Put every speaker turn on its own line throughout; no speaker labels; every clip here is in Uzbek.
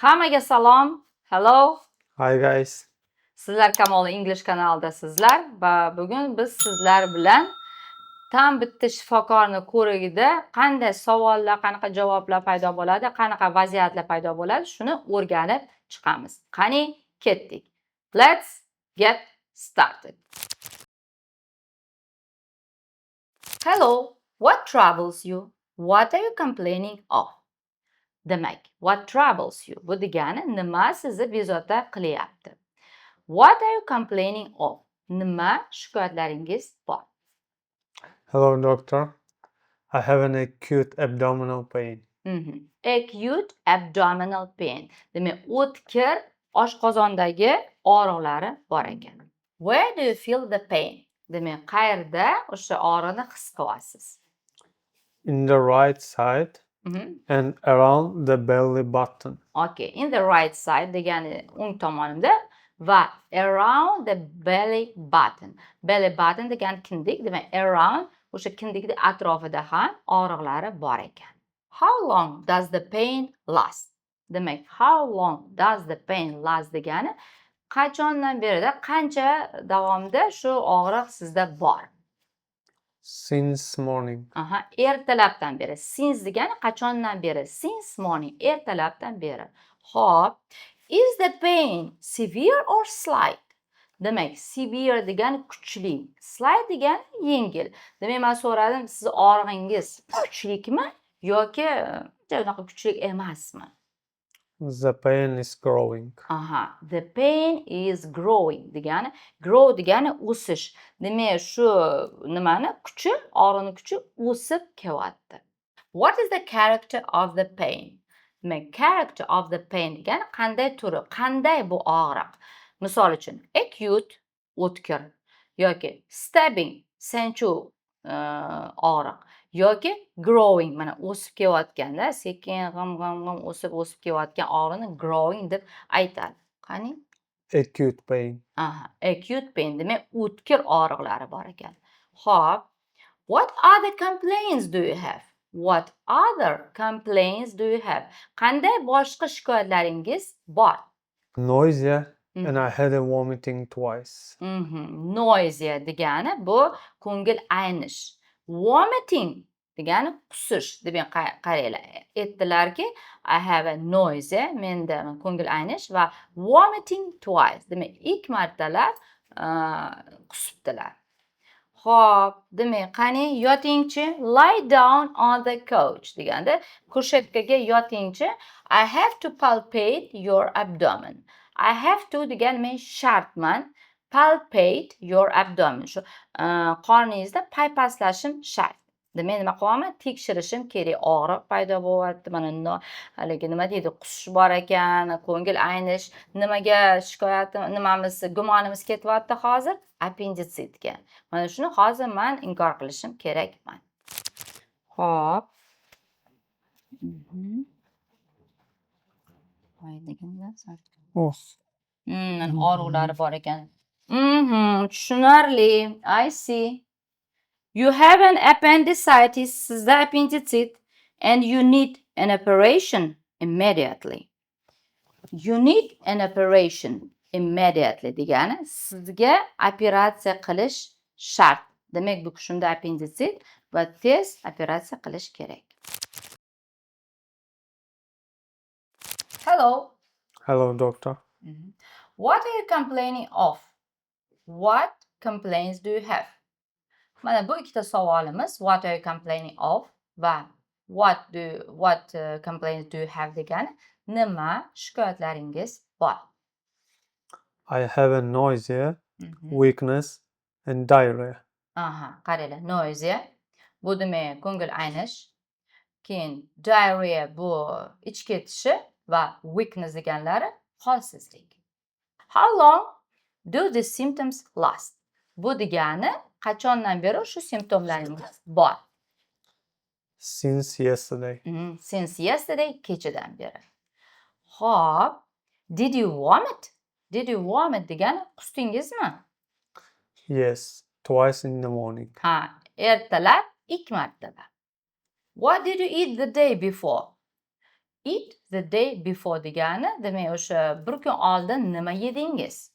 Hammaga salom. Hello.
Hi guys.
Sizlar Kamol English kanalidasizlar va bugun biz sizlar bilan tam bitta shifokorni ko'rigida qanday savollar, qanaqa javoblar paydo bo'ladi, qanaqa vaziyatlar paydo bo'ladi, shuni o'rganib chiqamiz. Qani, ketdik. Let's get started. Hello, what troubles you? What are you complaining of? Demak, what troubles you? Bu degani nima sizni bezovta qilyapti? What are you complaining of? Nima shikoyatlaringiz bor?
Hello doctor. I have an acute abdominal pain.
Acute abdominal pain. Demak, o'tkir oshqozondagi og'riqlari bor ekan. Where do you feel the pain? Demak, qayerda o'sha og'riqni his qilyapsiz?
In the right side and around the belly button.
Okay, in the right side degani o'ng tomonimda va around the belly button. Belly button degani kindik, demak around o'sha kindikni atrofida ham og'riqlari bor ekan. How long does the pain last? Demak, how long does the pain last degani qachondan berida, qancha davomida shu og'riq sizda bor?
Since morning.
Aha, ertalabdan beri. Since degani qachondan beri? Since morning, ertalabdan beri. Xo'p, is the pain severe or slight? Demak, severe degani kuchli, slight degani yengil. Demak, men so'radim, siz og'rig'ingiz kuchlikmi yoki unaqa kuchli emasmi?
The pain is growing.
Aha, the pain is growing degani, grow degani o'sish. Demak, shu nimani kuchi, og'riqni kuchi o'sib kelyapti. What is the character of the pain? Demak, character of the pain degani qanday turi, qanday bu og'riq? Misol uchun, acute, o'tkir yoki stabbing, sanchuv og'riq yoki growing, mana o'sib kelayotganda sekin g'im g'im g'im o'sib o'sib kelayotgan og'riqni growing deb aytadi. Qani?
Acute pain.
Aha, acute pain, demak o'tkir og'riqlari bor ekan. Xo'p, what other complaints do you have? What other complaints do you have? Qanday boshqa shikoyatlaringiz bor?
Nausea and I had a vomiting twice.
Nausea degani bu ko'ngil aynish. Vomiting degani qusish. Demak, qaranglar, aytdilarki, I have a nausea, menda ko'ngil aynish va vomiting twice. Demak, ikki martalab qusibdilar. Xo'p, demak, qani yotingchi, lie down on the couch deganda kushetkaga yotingchi. I have to palpate your abdomen. I have to degan men shartman. Palpate your abdomen. Shu qorningizda paypaslashim shart. Demak, nima qilyapman? Tekshirishim kerak. Og'riq paydo bo'lyapti. Mana haligi nima deydi, qusish bor ekan, ko'ngil aynish, nimaga shikoyat, nimamiz, gumonimiz ketyapti hozir? Appenditsitga. Mana shuni hozir men inkor qilishim kerakman. Xo'p. Voy deganda
Oh.
Mana og'riqlari bor ekan. Tushunarli. I see. You have an appendicitis, sizda appenditsit, and you need an operation immediately. You need an operation immediately degani sizga operatsiya qilish shart. Demak, bu shunda appenditsit va tez operatsiya qilish kerak. Hello.
Hello, doctor.
What are you complaining of? What complaints do you have? Mana bu ikkita savolimiz what are you complaining of va what complaints do you have degani nima shikoyatlaringiz bor?
I have a nausea, weakness and diarrhea.
Aha, qaranglar, nausea bu demak ko'ngil aynish, keyin diarrhea bu ich ketishi va weakness deganlari holsizlik. How long do the symptoms last? Bu degani qachondan beri shu simptomlaringiz bor?
Since yesterday.
Since yesterday, kechadan beri. Xo'p, did you vomit? Did you vomit degani qusdingizmi?
Yes, twice in the morning.
Ha, ertalab ikki martalab. What did you eat the day before? eat the day before degani, demak, o'sha bir kun oldin nima yedingiz?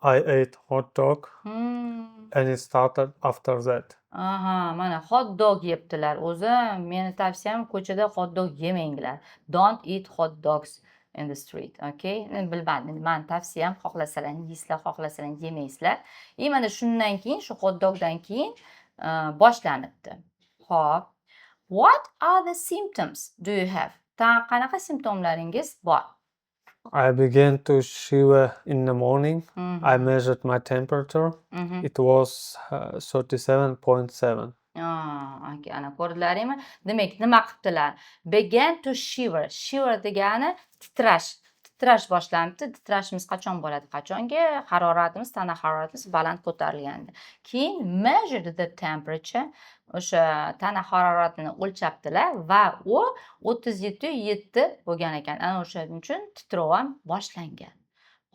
I ate hot dog and it started after that.
Aha, mana hot dog yebdilar. O'zi meni tavsiyam, ko'chada hot dog yemanglar. Don't eat hot dogs in the street, okay? Endi bilmadim, mani tavsiyam, xohlasalar yeysizlar, xohlasalar yemaysizlar. И mana shundan keyin, shu hot dogdan keyin boshlanibdi. Xo'p. What other symptoms do you have? Qanaqa simptomlaringiz bor?
I began to shiver in the morning. I measured my temperature. It was 37.7.
Ah, aka, ana ko'rdilaringmi? Demak, nima qilibdilar? Began to shiver. Shiver degani titrash. Titrash boshlanibdi. Titrashimiz qachon bo'ladi? Qachonki haroratimiz, tana haroratimiz baland ko'tarilganda. Keyin measured the temperature, o'sha tana haroratini o'lchabdilar va u 37,7 bo'lgan ekan. Ana o'shaning uchun titrov ham boshlangan.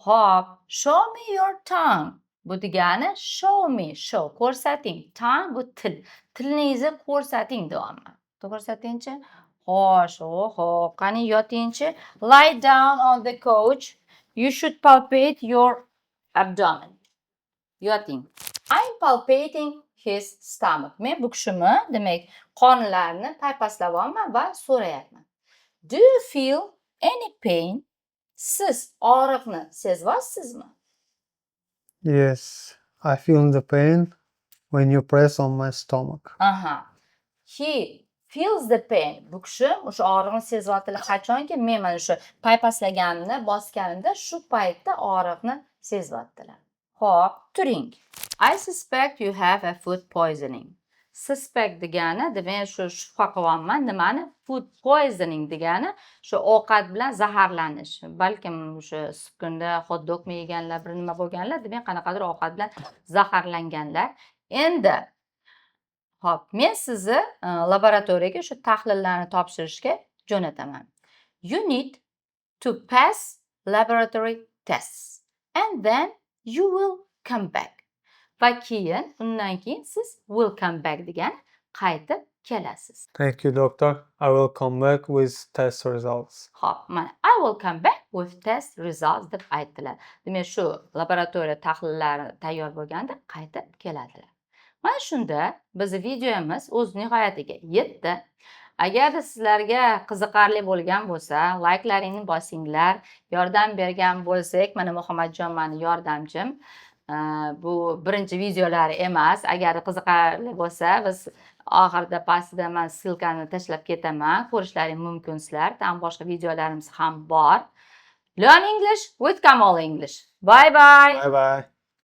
Xo'p, show me your tongue. Bu degani show me, show, ko'rsating. Tongue bu til. Tilingizni ko'rsating deyapman. Ko'rsatingchi. Xo'sh, oho, qani yotingchi. Lie down on the couch. You should palpate your abdomen. Yoting. I'm palpating his stomach. Men bu kishini, demak, qorinlarini paypaslayapman va so'rayapman. Do you feel any pain? Siz og'riqni sezyapsizmi?
Yes, I feel the pain when you press on my stomach.
Aha. He feels the pain. Bu kishi o'sha og'riqni sezyaptilar qachonki men mana shu paypaslaganimda, bosganimda, shu paytda og'riqni sezyaptilar. Xo'p, turing. I suspect you have a food poisoning. Suspect degani, demak, shu shubha qilyapman. Nimani? Food poisoning degani shu ovqat bilan zaharlanish. Balkim o'sha issiq kunda hot dogmi yeganlar, bir nima bo'lganlar, demak, qanaqadir ovqat bilan zaharlanganlar. Endi xo'p, men sizni laboratoriyaga shu tahlillarni topshirishga jo'nataman. You need to pass laboratory tests and then you will come back. Va keyin, undan keyin siz will come back degani qaytib kelasiz.
Thank you, doctor. I will come back with test results.
Xo'p, mana "I will come back with test results" deb aytdilar. Demak, shu laboratoriya tahlillari tayyor bo'lganda qaytib keladilar. Mana shunda bizni videomiz o'z nihoyatiga yetdi. Agarda sizlarga qiziqarli bo'lgan bo'lsa, layklaringni bosinglar. Yordam bergan bo'lsak, mana Muhammadjon mani yordamchim. Bu birinchi videolari emas. Agar qiziqarli bo'lsa, biz oxirida pastida man ссылка ni tashlab ketaman. Ko'rishlaring mumkin sizlar. Там boshqa videolarimiz ham bor. Learn English with Kamol English. Bye bye.
Bye bye.